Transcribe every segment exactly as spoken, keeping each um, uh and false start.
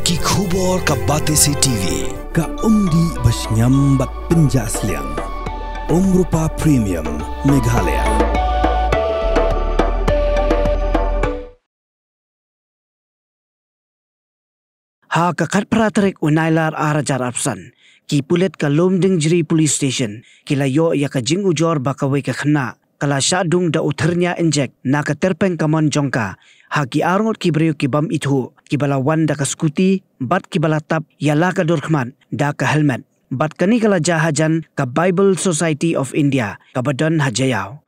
Ki khubor ka Batesi T V. Ka umdih ba shngiam bad pynjah sliang. Umrupa Premium Meghalaya. Ha ka khatphra tarik u Nailar ar hajar arphew san, ki pulit ka Lumdiengjri Police Station ki la ïoh ïa ka jingujor ba kawei ka khynnah ka la shah dung da u thyrnia injek na ka tyrpeng kamon jong ka ha ki arngut ki briew ki bym ithuh, kiba la wan da ka scooty bad kiba la tap ïa la ka dur khmat da ka helmet. Bad kane ka la jia hajan ka Bible Society of India kaba don ha Jaïaw.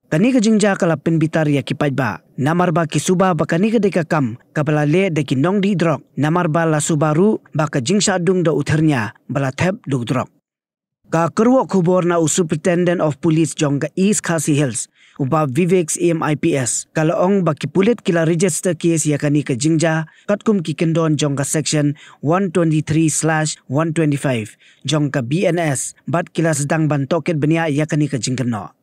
Kane ka jingjia ka la pynbitar ïa ki paidbah namar ba ki suba ba kane ka dei ka kam kaba la leh da ki nongdih drok, namar ba la suba ruh ba ka jingshah dung da u thyrnia ba la thep da u drok. Ka kyrwoh khubor na u Superintendent of Police jong ka East Khasi Hills, u Bah Vivek Syiem I P S, ka la ong ba ki pulit ki la register case ïa kane ka jingjia katkum ki kyndon jong ka section one twenty-three slash one twenty-five jong ka B N S bad ki la sdang ban tohkit bniah ïa kane ka jingkynnoh.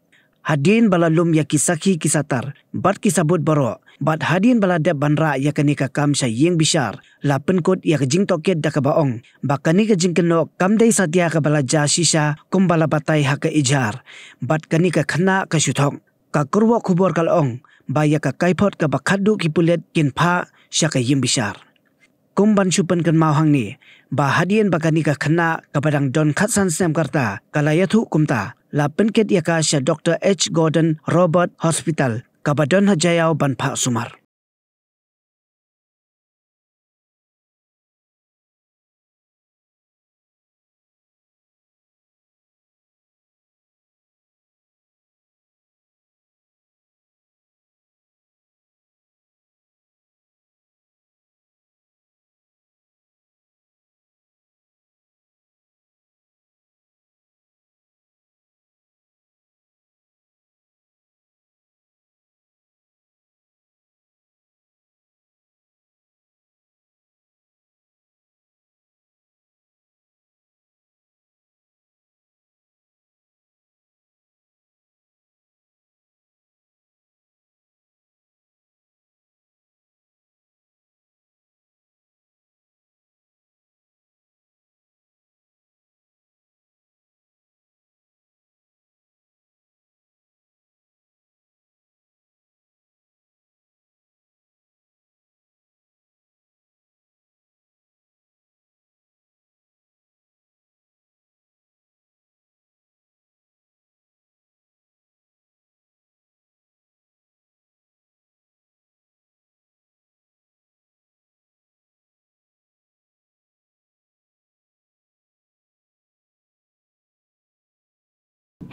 Hadien ba la lum ïa ki sakhi ki satar bad ki sabut baroh, bad hadien ba la dep ban rah ïa kane ka kam sha ïing bishar, la pynkut ïa ka jingtohkit da kaba ong ba kane ka jingkynnoh kam dei satia kaba la jia shisha kumba la batai ha ka ijhar, bad kane ka khynnah ka shu thok. Ka kyrwoh khubor ka la ong ba ïa ka kaiphod kaba khatduh ki pulit kin phah sha ka ïing bishar. Kum ban shu pynkynmaw hangne ba hadien ba kane ka khynnah kaba dang don khatsan snem ka rta ka la ïathuh kumta, la pynkit ïa ka sha Doctor H Gordon Roberts Hospital kaba don ha Jaïaw ban phah sumar.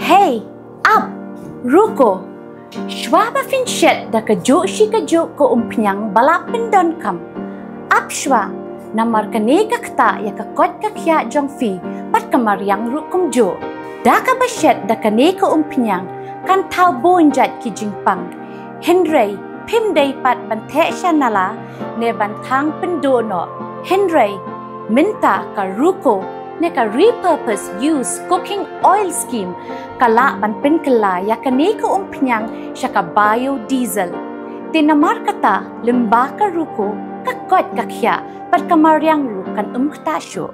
Hei, ap, ruko. Shuwa ba phin shet da kajuh shi kajuh ka umphniang ba la pyndonkam, ap shuwa, namar kane ka ktah ïa ka koit ka khiah jong phi bad ka mariang ruh kumjuh. Da kaba shet da kane ka umphniang kan thaw bun jait ki jingpang. Hynrei phim dei pat ban theh sha nala ne ban thang pynduh noh. Hynrei mynta ka ruko ne ka repurpose use cooking oil scheme ka lah ban pynkylla ïa kane ka umphniang sha ka biodiesel. Te namar kata, lyngba ka ruko, ka koit ka khiah bad ka mariang ruh kan ym ktah shuh.